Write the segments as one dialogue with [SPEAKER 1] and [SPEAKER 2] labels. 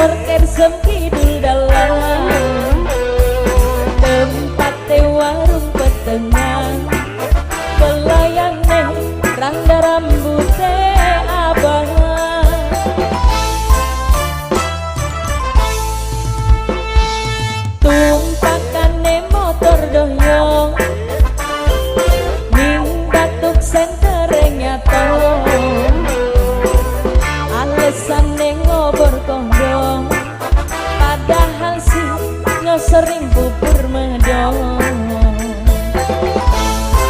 [SPEAKER 1] Ngisor kersem kidul dalan, tempate warung petengah, pelayane rangda rambute abang. Tumpakane motor doyong ning batuk sentere nyato, alesane ngobor kondong, padahal sih sering bubur medong.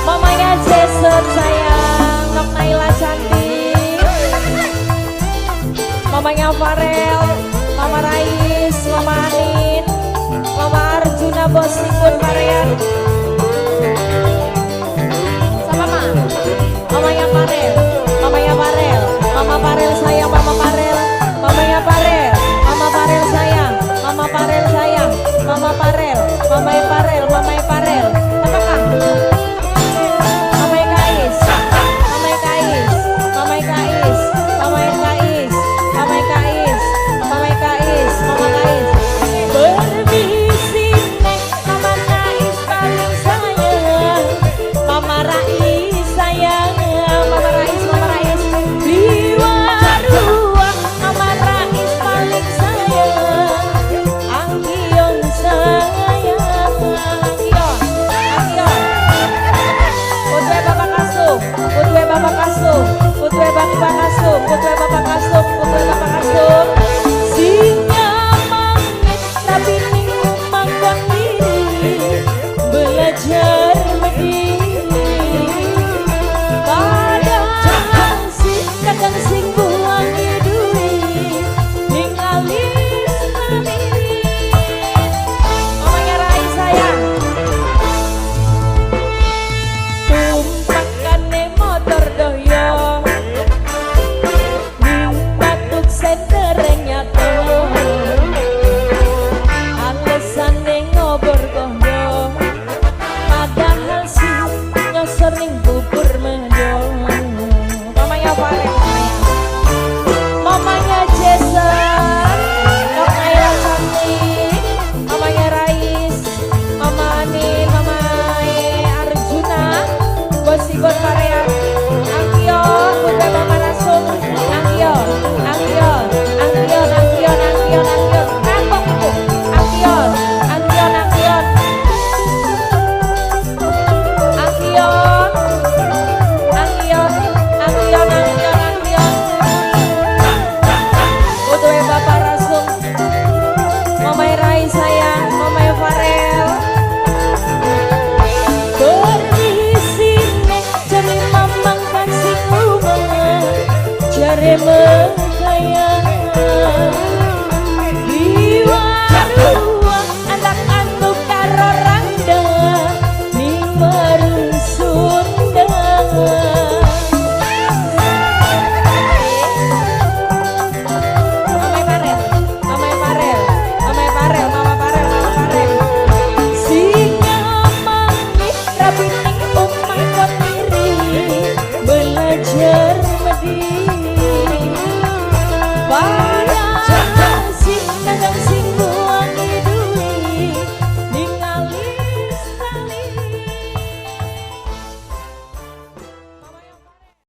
[SPEAKER 1] Mamanya Jason sayang, Nok Naila cantik, mamanya Farel, Mama Rais, Mama Anin, Mama Arjuna, Bos Sikun Parean, sama Ma, mamanya Farel, mamanya Farel, Mama Farel sayang, Mama Farel, mamanya Farel, Mama Farel sayang, Mama Farel sayang, Mama Farel, Mama Farel, Mama Farel, apa kang? Mama Kais, Mama Kais, Mama Kais, Mama Kais, Mama Kais, Mama Kais, Mama Kais. Permisi Neng, Mama Rais paling sayang, Mama Rais sayang, Mama Rais, Mama Rais. Di warung Mama Rais paling sayang, Angkion sayang, Angkion, Angkion. Putwe Bapak Kasum, Putwe Bapak Kasum, Putwe Bapak Kasum, Putwe Bapak Kasum, Putwe Bapak Kasum. Singa mangit rabi ning mangkon diri, belajar mediri. Padahal si kakang sing buangi duit, ning alis malit. Mamanya Rai sayang. Tumpakane motor doyong ning batuk sentere nyato, alesane ngobor kondong, padahal sih nyosor ning bubur mendong. Mamanya Farel sayang, mamanya Jason, Nok Naila cantik, mamanya Rais, Mama Anin, Mama Arjuna, Bos Sigon Parean, Angkion, Putra Mama Rasum, Angkion, Angkion, Angkion, Angkion, Angkion, Angkion, rampok iku, Angkion, Angkion, Angkion, Angkion, Angkion, Angkion, Angkion, Angkion, Putra Bapak Rasum, Mama Rai sayang, Mama Farel. Permisi Nek, jare mamang kan sing umah, jare mekaya. Di warung anak anu karo rangda ning warung Sunda. Mama Farel, Mama Farel, Mama Farel, Mama Farel, Mama Farel. Singa mangit rabi.